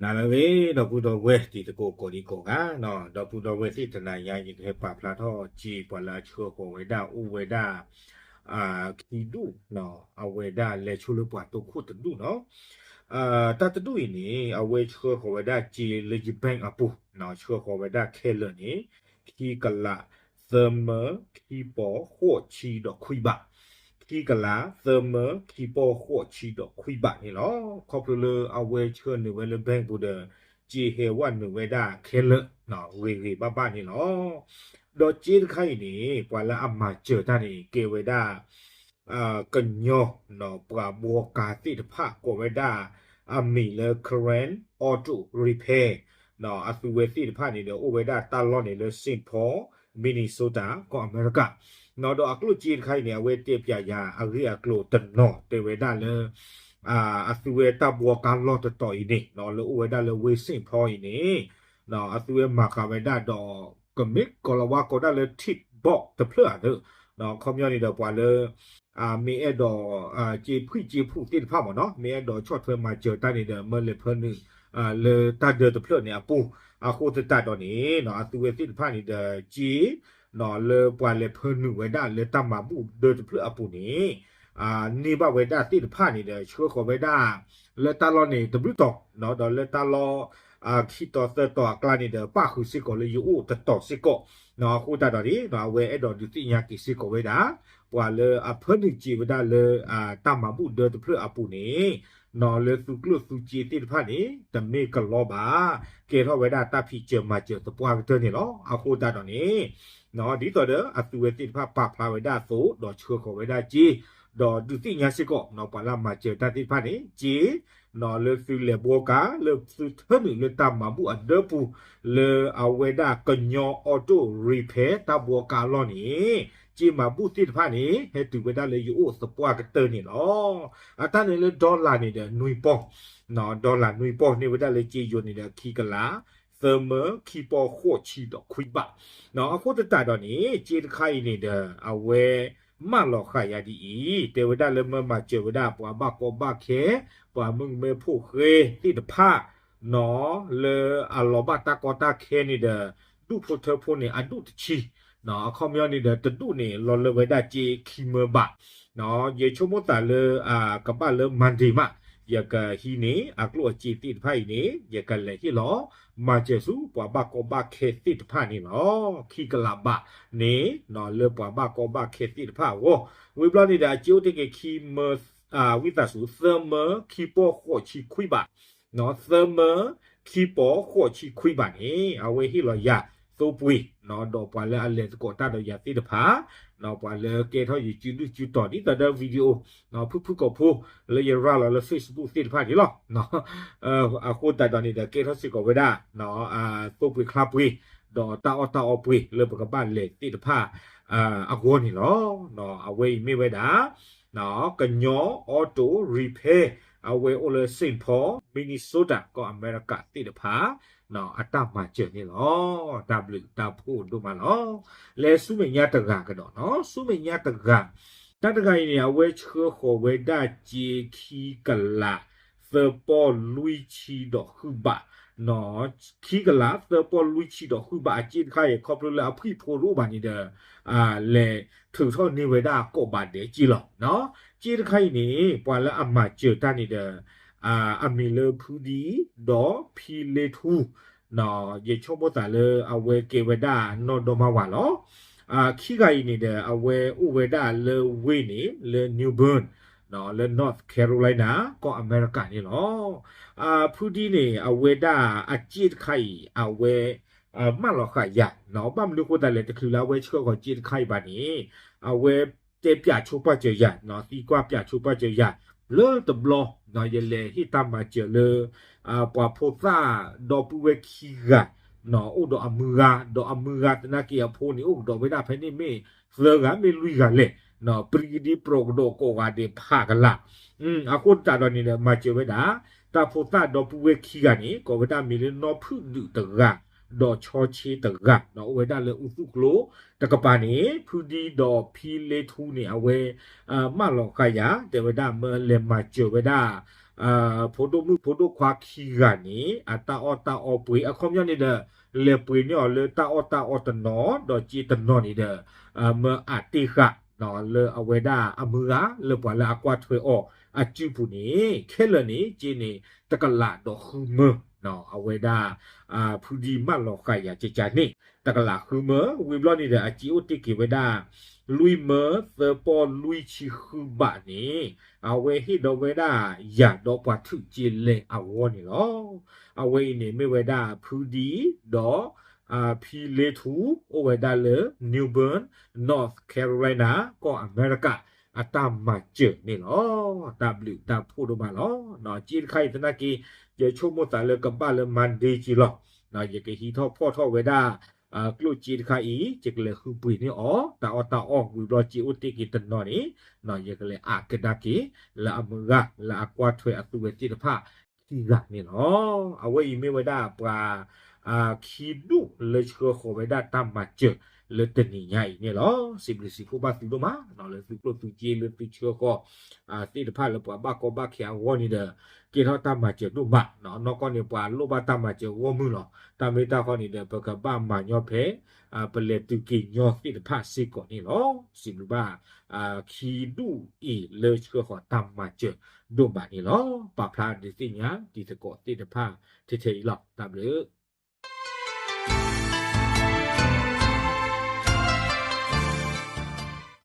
နၤလၢအဂ့ၤ ဒီပုၢ်ဒီဝဲၢ်တံၤသကိးကိးဒံကိးဂၤ, ဒီပုၢ်ဒီဝဲၢ်သ့ၣ်တနၤညါ ယကဟဲပာ်ဖျါထီၣ်စ့ပှၤလၢအဆှၢဃီၤဝဲဒၣ်အိၣ်ဝဲဒၣ် ခံဒူၣ်, အဝဲဒၣ်လဲၤဆိလၢပှၤတိခိၣ်တဒူၣ်နီၤ. တၢ်တဒူၣ်အံၤန့ၣ် အဝဲဆှၢဃီၤဝဲဒၣ်စ့လၢယ bank အပူၤ, ဆှၢဃီၤဝဲဒၣ်ခဲလၢာ်န့ၣ် ခံကလး သၢမၢ ခံပီၢ် ဃိးဆံဒီးခွံဘး, ခံကလး သၢမၢ ခံပီၢ် ဃိးဆံဒီးခွံဘးန့ၣ်လီၤ. ခီဖျိလၢအဝဲဆှၢနုာ်ဝဲလၢ bank ပူၤဒီး စ့ဟဲဝဲနုာ်ဝဲဒၣ်ခဲလၢာ် ဂ့ၤဂ့ၤဘၣ်ဘၣ်န့ၣ်လီၤ. ဒီးစ့တခါအံၤန့ၣ် ပှၤလၢအမၤစၢၤတၢ်န့ၣ် ကဲဝဲဒၣ် ကညီ ပှၤဘှီကါသ့ၣ်တဖၣ် ကိးဝဲဒၣ်အမံၤလၢ Karen Auto Repair, အသုဝဲသ့ၣ်တဖၣ်န့ၣ်ဒီး အိၣ်ဝဲဒၣ်တၢ်လီၢ်န့ၣ်လၢ Saint Paul, Minnesota ကီၢ်အမဲရကၤ, ဒီးအကျိၣ်စ့တခါအံၤန့ၣ် အဝဲတဲပျးယၤအဂ့ၢ်အကျိၤတနီၤ တဲဝဲဒၣ်လၢ အသုဝဲတၢ်ဘှီကါလီၢ်တတီၤအံၤန့ၣ် လၢအိၣ်ဝဲဒၣ်လၢဝ့ၢ် Saint Paul အံၤန့ၣ် အသုဝဲမၤဃာ်ဝဲဒၣ်ဒီး ကမ့ၢ်ကိးလီၤဝါကိးဒၣ်လၢ tip box တဖျၢၣ်ဧါသ့, ခီပညီန့ၣ်ဒီးပှၤလၢ မ့ၢ်အဲၣ်ဒိး စ့ဖှံၣ်စ့ဖှူၣ်သ့ၣ်တဖၣ်မ့ၢ်နီၤ မ့ၢ်အဲၣ်ဒိးဆီၣ်ထွဲမၤစၢၤတၢ်န့ၣ်ဒီး မၢလဲၤဖၢနုာ် လၢတၢ်ဒၢတဖျၢၣ်န့ၣ်အပူၤ, အဃိသတးဒီးန့ၣ် အသုဝဲသ့ၣ်တဖၣ်န့ၣ်ဒီး စ့ လၢပှၤလဲၤဖၢနုာ်ဝဲဒၣ်လၢတၢ်မၤဘူၣ်ဒၢတဖျၢၣ်အပူၤန့ၣ် န့ၢ်ဘၣ်ဝဲဒၣ်သ့ၣ်တဖၣ်န့ၣ်ဒီး ဆှၢဃီၤဝဲဒၣ် လၢတၢ်လီၢ်န့ၣ်တဘျုးတီၤ ဒီးလၢတၢ်လီၢ် ခံတီၤသၢတီၤအကျါန့ၣ်ဒီး ပၣ်ဃုာ်စ့ၢ်ကီးလၢယအိၣ်တတီၤစ့ၢ်ကီး, အဃိသတးဒီးန့ၣ် အဝဲအဲၣ်ဒိးဒုးသ့ၣ်ညါက့ၤစ့ၢ်ကီးဝဲဒၣ် ပှၤလၢအဖၢနုာ်စ့ဝဲဒၣ်လၢ တၢ်မၤဘူၣ်ဒၢတဖျၢၣ်အပူၤန့ၣ် လၢသုကျိၣ်သုစ့သ့ၣ်တဖၣ်န့ၣ် တမ့ၢ်ကလီဘၣ်, ကဲထီၣ်ဝဲဒၣ်တၢ်ဖံးစၢၤမၤစၢၤသပှၢ်ကတၢၢ်န့ၣ်လီၤ. အဃိသတးဒီးန့ၣ် ဒ်သိးဒီးအသုဝဲသ့ၣ်တဖၣ်ပာ်ဖျါဝဲဒၣ်အသိး ဒီးဆှၢဃီၤဝဲဒၣ်စ့ ဒီးဒုးသ့ၣ်ညါစ့ၢ်ကီး ပှၤလၢအမၤစၢၤတၢ်သ့ၣ်တဖၣ်န့ၣ် စ့ လၢသုလဲၤဘှီကါ လၢသုထၢနုာ်လၢတၢ်မၤဘူၣ်အဒၢပူၤ လၢအဝဲဒၣ်ကညီ Auto Repair တၢ်ဘှီကါအလီၢ်န့ၣ် စ့မၤဘူၣ်သ့ၣ်တဖၣ်န့ၣ် ဟဲတုၤဝဲဒၣ်လၢယအိၣ်သပှၢ်ကတၢၢ်န့ၣ်လီၤ. အတၢ်န့ၣ်လၢ dollar န့ၣ်ဒီး နွံပီၢ်, dollar နွံပီၢ်န့ၢ်ဝဲဒၣ်လၢစ့ယိၤန့ၣ်ဒီး ခံကလး သၢမၢ ခံပီၢ် ဃိးဆံဒီးခွံဘး, အဃိသတးဒီးန့ၣ် စ့တခါအံၤန့ၣ်ဒီး အဝဲ မၢလီၤဃာ်ယၤဒ်အံၤ, တဲဝဲဒၣ်လၢမၢမၤစၢၤဝဲဒၣ် ပှၤဘၣ်ကီဘၣ်ခဲ, ပှၤမုၣ်ကမဲဖိဃဲသ့ၣ်တဖၣ် လၢအလီၤဘၣ်တၢ်ကီတၢ်ခဲန့ၣ်ဒီး ဒူၣ်ဖိထၢဖိန့ၣ် အဒူၣ်တဆံ, အခီပညီန့ၣ်ဒီး တဒူၣ်န့ၣ် လီၤလၢဝဲဒၣ်စ့ခံမၢဘး, ယဆိကမိၣ်သးလၢ ကဘၣ်လၢ Monday မး, ယကဟံးန့ၢ်အကျိၣ်အစ့သ့ၣ်တဖၣ်အံၤန့ၣ် ယကလဲၤဟ့ၣ်လီၤ မၤစၢၤဆူပှၤဘၣ်ကီဘၣ်ခဲသ့ၣ်တဖၣ်န့ၣ်လီၤ. ခံကလးဘးန့ၣ် လၢပှၤဘၣ်ကီဘၣ်ခဲသ့ၣ်တဖၣ်အဂီၢ်, ဝံၤဘျီန့ၣ်ဒီး အစ့အိၣ်တ့ၢ်က့ၤခံမၢ, ဝံသးစူၤ သၢမၢ ခံပီၢ် ဃိးဆံခွံဘး, သၢမၢ ခံပီၢ် ဃိးဆံခွံဘးန့ၣ် အဝဲဟ့ၣ်လီၤယၤသိပှ့ၤ, ဒီးပှၤလၢအလဲၤသကိးတၢ်ဒီးယၤသ့ၣ်တဖၣ်, ပှၤလၢကဲထီၣ်ယစုဒုၣ်စုတီၤ ဒ်သိးဒီး video ဖုၣ်ဖုၣ်ကိာ်ဖိ လၢယရၤလီၤလၢ Facebook သ့ၣ်တဖၣ်န့ၣ်လီၤ. အဃိသတးဒီးန့ၣ်ဒီး ကဲထီၣ်စ့ၢ်ကီးဝဲဒၣ် သိပှ့ၤချါပှ့ၤ ဒီးတၢ်အီၣ်တၢ်အီပှ့ၤလၢပကဘၣ်လဲၤသ့ၣ်တဖၣ် အဂီၢ်န့ၣ်လီၤ. အဝဲအံၤမ့ၢ်ဝဲဒၣ် ကညီ Auto Repair အဝဲအိၣ်လၢ Saint Paul, Minnesota ကီၢ်အမဲရကၤသ့ၣ်တဖၣ် အတၢ်မၤစၢၤန့ၣ်လီၤ. တၢ်ဘျုးတၢ်ဖှိၣ်ဒိၣ်မးလီၤ. လဲၤဆူမဲာ်ညါတဂၤကဒီးနီၤ, ဆူမဲာ်ညါတဂၤ, တၢ်တဂၤအံၤန့ၣ် အဝဲဆှၢဃီၤဝဲဒၣ်စ့ခံကလး သၢပီၢ်လွံၢ်ဆံဒီးဃုဘး, ခံကလး သၢပီၢ်လွံၢ်ဆံဒီးဃုဘး အစ့တခါအံၤ ခီဖျိလၢအဖှံဖိတအိၣ်ဘၣ်န့ၣ်ဒီး လဲၤထုးထီၣ်န့ၢ်ဝဲဒၣ်ကိးဘးဒဲးစ့လီၤ. စ့တခါအံၤန့ၣ် ပှၤလၢအမၤစၢၤတၢ်န့ၣ်ဒီး အမံၤလၢဖုဒံ ဒီးဖံလ့ထူ, ယဆိကမိၣ်သးလၢအဝဲကဲဝဲဒၣ်နီၢ်ဒီမါဝၤလီၤ. ခံဂၤအံၤန့ၣ်ဒီး အဝဲအိၣ်ဝဲဒၣ်လၢဝ့ၢ်န့ၣ် လၢ New Bern လၢ North Carolina ကီၢ်အမဲရကၤန့ၣ်လီၤ. ဖုဒံန့ၣ် အဝဲဒၣ်အစ့တခါအံၤ အဝဲ မၢလီၤဃာ်ယၤ, ဘၣ်မနုၤအဃိသတးလဲၣ် တချုးလၢအဝဲဆှၢဃီၤစ့တခါအံၤဘၣ်န့ၣ် အဝဲတဲပျးဆိပာ်စၢၤယၤ, သံကွၢ်ပျးဆိပာ်စၢၤယၤ လၢတဘျီ ယလဲၤဟ့ၣ်တၢ်မၤစၢၤလၢ ပှၤဖိသၣ်ဒီပုၢ်ဝဲၢ်ခံဂၤ အိၣ်ဒီးအမုၢ်ဂၤ, ဒီးအမုၢ်ဂၤသနာ်က့အဖိန့ၣ် အိၣ်ကဒီးဝဲဒၣ်ဖဲန့ၣ်မ့ၢ်သၢဂၤမ့ၢ်လွံၢ်ဂၤလဲၣ်, ပြံကဒံပြိးကဒီးကိးဂၤဒဲးဖးကလာ်, အဃိသတးဒီးန့ၣ်ဒီး မၤစၢၤဝဲဒၣ် တၢ်ဖိသၣ်ဒီပုၢ်ဝဲၢ်ခံဂၤန့ၣ် ကိးဝဲဒၣ်မံၤလၢနီၢ်ဖုၣ်ဒုးတဂၤ ဒီးဆီဆ့တဂၤ, အိၣ်ဝဲဒၣ်လၢအူသူၣ်ကျိတကပၤန့ၣ် ဖုဒံဒီးဖံလ့ထူန့ၣ် အဝဲ မၢလီၤဃာ်ယၤ တဲဝဲဒၣ်မၢလဲၤမၤစၢၤဝဲဒၣ် ဖိဒိၣ်မုၣ်ဖိဒိၣ်ခွါခံဂၤန့ၣ် အတၢ်အီၣ်တၢ်အီပှ့ၤ အခီပညီန့ၣ်ဒီး လဲၤပှ့ၤန့ၢ်အီၤလၢတၢ်အီၣ်တၢ်အီတနီၤ ဒီးစ့တနီၤန့ၣ်ဒီး မၢအတ့ၢ်ဃာ် လၢအဝဲဒၣ်အမုၢ်ဂၤ လၢပှၤလၢအကွၢ်ထွဲအီၤအစုပူၤန့ၣ် ခဲလၢာ်န့ၣ် စ့န့ၣ် တကလးဒီးဃုမၢ အဝဲဒၣ် ဖုဒံမၢလီၤဃာ်ယၤကကန့ၣ် တကလးဃုမၢ ဝံၤဘျီန့ၣ်ဒီး အစ့အိၣ်တ့ၢ်က့ၤဝဲဒၣ် လွံၢ်မၢသၢပီၢ်လွံၢ်ဆံဃုဘးန့ၣ် အဝဲဟ့ၣ်ဒီးဝဲဒၣ်ယၤဒီးပှၤထုးစ့လဲအဂီၢ်န့ၣ်လီၤ. အဝဲအံၤန့ၣ်မ့ၢ်ဝဲဒၣ်ဖုဒံဒီး ဖံလ့ထူ အိၣ်ဝဲဒၣ်လၢ New Bern, North Carolina ကီၢ်အမဲရကၤ အတၢ်မၤစၢၤန့ၣ်လီၤ. တၢ်ဘျုးတၢ်ဖှိၣ်ဒိၣ်မးလီၤ. စ့တခါအံၤသနာ်က့ ယဆိကမိၣ်သးလၢကဘၣ်လၢ Monday က့ၤလီၤ. ယကဟံးထီၣ်ဖီၣ်ထီၣ်ဝဲဒၣ် ကျိၣ်စ့တခါအံၤ ယကလဲၤဃုပှ့ၤန့ၢ်အီၤ တၢ်အီၣ်တၢ်အီ ဝံၤဘျီစ့အိၣ်တ့ၢ်က့ၤတနီၤန့ၣ် ယကလဲၤအးကဒါက့ၤ လၢအမုၢ်ဂၤ လၢအကွၢ်ထွဲအသုဝဲသ့ၣ်တဖၣ်ခံဂၤန့ၣ်လီၤ. အဝဲအံၤမ့ၢ်ဝဲဒၣ်ပှၤ ခံဒူၣ်လၢဆှၢဃီၤဝဲဒၣ်တၢ်မၤစၢၤလၢတနံၤညါအံၤန့ၣ်လီၤ. စံးဘျုးစံးဖှိၣ်ဘၣ်သုဒိၣ်မး လၢသုကျိၣ်သုစ့လၢသုဆှၢဃီၤ သ့ၣ်တဖၣ်လၢပှၤဘၣ်ကီဘၣ်ခဲအဂီၢ်န့ၣ်ဒီး ကဲထီၣ်တၢ်မၤစၢၤဒိၣ်မး နီၢ်ကီၢ်န့ၣ် ပှၤလိၣ်ဘၣ်တၢ်မၤစၢၤဂီၢ်မုၢ်လီၤ. တၢ်မ့ၢ်တၢ်ဃီန့ၣ်ဒီး ပကဘၣ်မၤညီဖဲ ပလဲၤတုၤက့ၤညီသ့ၣ်တဖၣ်စ့ၢ်ကီးန့ၣ်လီၤ. စံးဘျုးဘၣ် ခံဒူၣ်အံၤလၢဆှၢဃီၤတၢ်မၤစၢၤဒိၣ်မးန့ၣ်လီၤ. ပာ်ဖျါဒုးသ့ၣ်ညါတံၤသကိးသ့ၣ်တဖၣ်ထဲထဲအံၤလီၤ. တၢ်ဘျုး